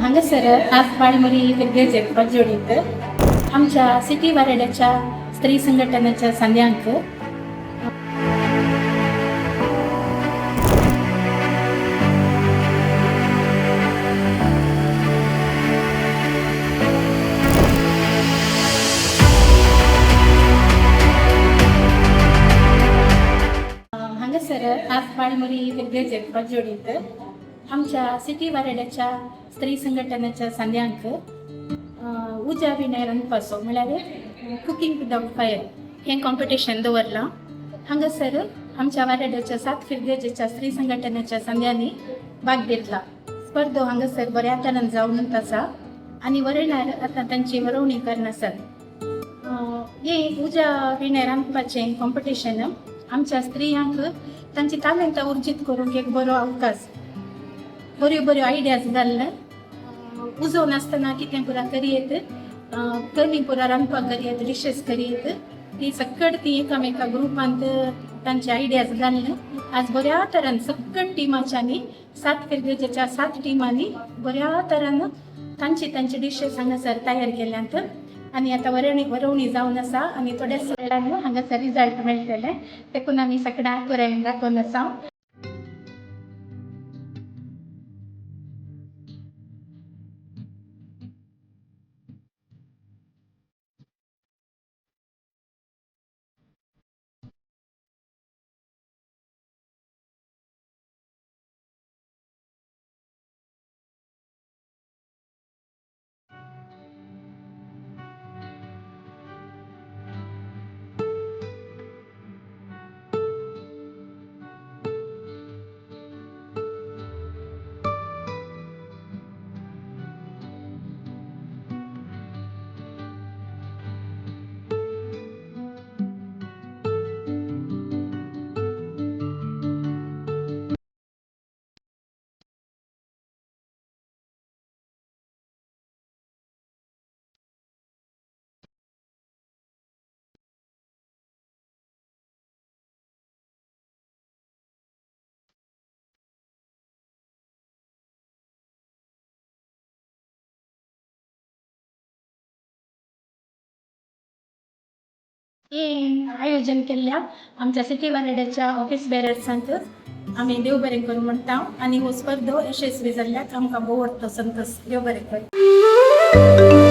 हांगासर आज बाळमुरी फिर्गेजेक बजोडीत आमच्या सिटी वारेड्याच्या स्त्री संघटनेच्या संध्यांक हांगासर आज बाळमुरी फिर्गेजेक बजोडीत आमच्या सिटी वारेड्याच्या स्त्री संघटनेच्या संध्यांक उज्या विणय रांदपाचो म्हळ्यार कुकींग विदाउट फायर हें कॉम्पिटिशन दवरलां. हांगासर आमच्या वारेड्याच्या सात फिर्गेजेच्या स्त्री संघटनेच्या संध्यांनी भाग घेतला. स्पर्धो हांगासर बऱ्या तरान जावन आसा आनी वरयणार आतां तांची वरोवणी करनासत. हें उज्या विणें रांदपाचें कॉम्पिटिशन आमच्या स्त्रियांक तांची तालेंतां उर्जीत करूंक एक बरो अवकाश, बऱ्यो बऱ्यो आयडियाज घालून उजो नासतना कितें पुरा करयेत, कमी पुरा रांदपाक करयेत, डिशीस करयेत, ती सकट ती एकामेका ग्रुपांत तांचे आयडियाज घालून आज बऱ्या तरान सकट टिमाच्यांनी सात फिर्गजेच्या सात टिमांनी बऱ्या तरान तांची तांची डिशीस हांगासर तयार केल्यात आनी आतां वरवणी जावन आसा आनी थोड्याच वेळान हांगासर रिजल्ट मेळटले. देखून आमी सगळ्यांक बरें राखून आसा. हें आयोजन केल्ल्या आमच्या सिटी वारेड्याच्या ऑफिस बेरर्सांक आमी देव बरें करूं म्हणटा आनी हो स्पर्धो यशस्वी जाल्ल्याक आमकां भोव व्हडलो संतोश. देव बरें करूं.